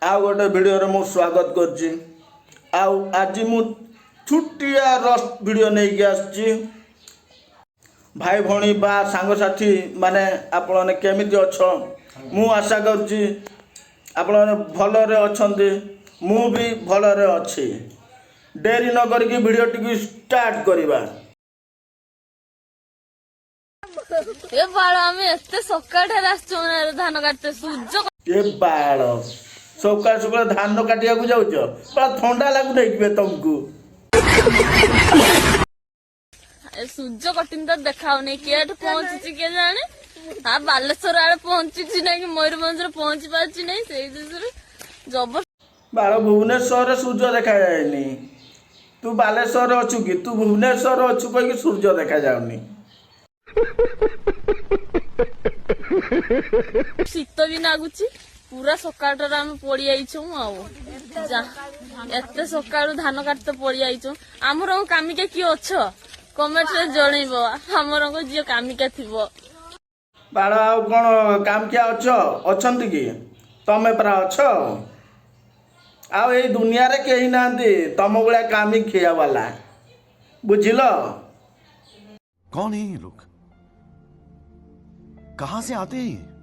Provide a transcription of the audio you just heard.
ଆଉ ଗୋଟେ ଭିଡ଼ିଓରେ ମୁଁ ସ୍ୱାଗତ କରୁଛି। ଆଉ ଆଜି ମୁଁ ଛୋଟିଆ ରଷ୍ଟ ଭିଡ଼ିଓ ନେଇକି ଆସିଛି। ଭାଇ ଭଉଣୀ ବା ସାଙ୍ଗସାଥି ମାନେ, ଆପଣମାନେ କେମିତି ଅଛ? ମୁଁ ଆଶା କରୁଛି ଆପଣମାନେ ଭଲରେ ଅଛନ୍ତି। ମୁଁ ବି ଭଲରେ ଅଛି। ଡେରି ନ କରିକି ଭିଡ଼ିଓଟିକୁ ଷ୍ଟାର୍ଟ କରିବା। ଏ ବାଳ, ଆମେ ଏତେ ସକାଳଠାରୁ ଆସିଛୁ ନା ଧାନ କାଟତେ। ସୂର୍ଯ୍ୟ ଏ ବାଳ, ସକାଳୁ ସକାଳୁ ଧାନ କାଟିବାକୁ ଯାଉଛ? ପୁରା ଥଣ୍ଡା ଲାଗୁନାହିଁ କି ବେ ତମକୁ? ଏ ସୂର୍ଯ୍ୟ କଟିନି ତ ଦେଖା ହଉନି। କିଏଠୁ ପହଞ୍ଚିଛି କିଏ ଜାଣେ। ଆ ବାଲେଶ୍ୱର ଆଡେ ପହଞ୍ଚିଛି ନାଇଁ କି ମୟୂରଭଞ୍ଜରେ ପହଞ୍ଚି ପାରୁଛି ନାଇଁ, ସେଇ ଦେଶରୁ ଜବର। ବାଳ, ଭୁବନେଶ୍ୱରରେ ସୂର୍ଯ୍ୟ ଦେଖାଯାଏନି। ତୁ ବାଲେଶ୍ୱରରେ ଅଛୁ କି? ତୁ ଭୁବନେଶ୍ୱରରେ ଅଛୁ କହିକି ସୂର୍ଯ୍ୟ ଦେଖାଯାଉନି। ଶୀତ ବି ଲାଗୁଛି। ପୁରା ସକାଳଟାରୁ ଆମେ ପଡି ଯାଇଛୁ। ଆଉ ଯା ଏତେ ସକାଳୁ ଧାନ କାଟତେ ପଡି ଯାଇଛୁ। ଆମର କାମିକା କିଏ ଅଛ, କମେଣ୍ଟରେ ଜଣେଇବ। ଆମର ଯିଏ କାମିକା ଥିବ। ବାଳ, ଆଉ କ'ଣ କାମକିଆ ଅଛ, ଅଛନ୍ତି କି? ତମେ ପରା ଅଛ। ଆଉ ଏଇ ଦୁନିଆରେ କେହି ନାହାନ୍ତି ତମ ଭଳିଆ କାମି ଖିଆ ବାଲା, ବୁଝିଲ? कौन है ये लोग? कहां से आते हैं ये?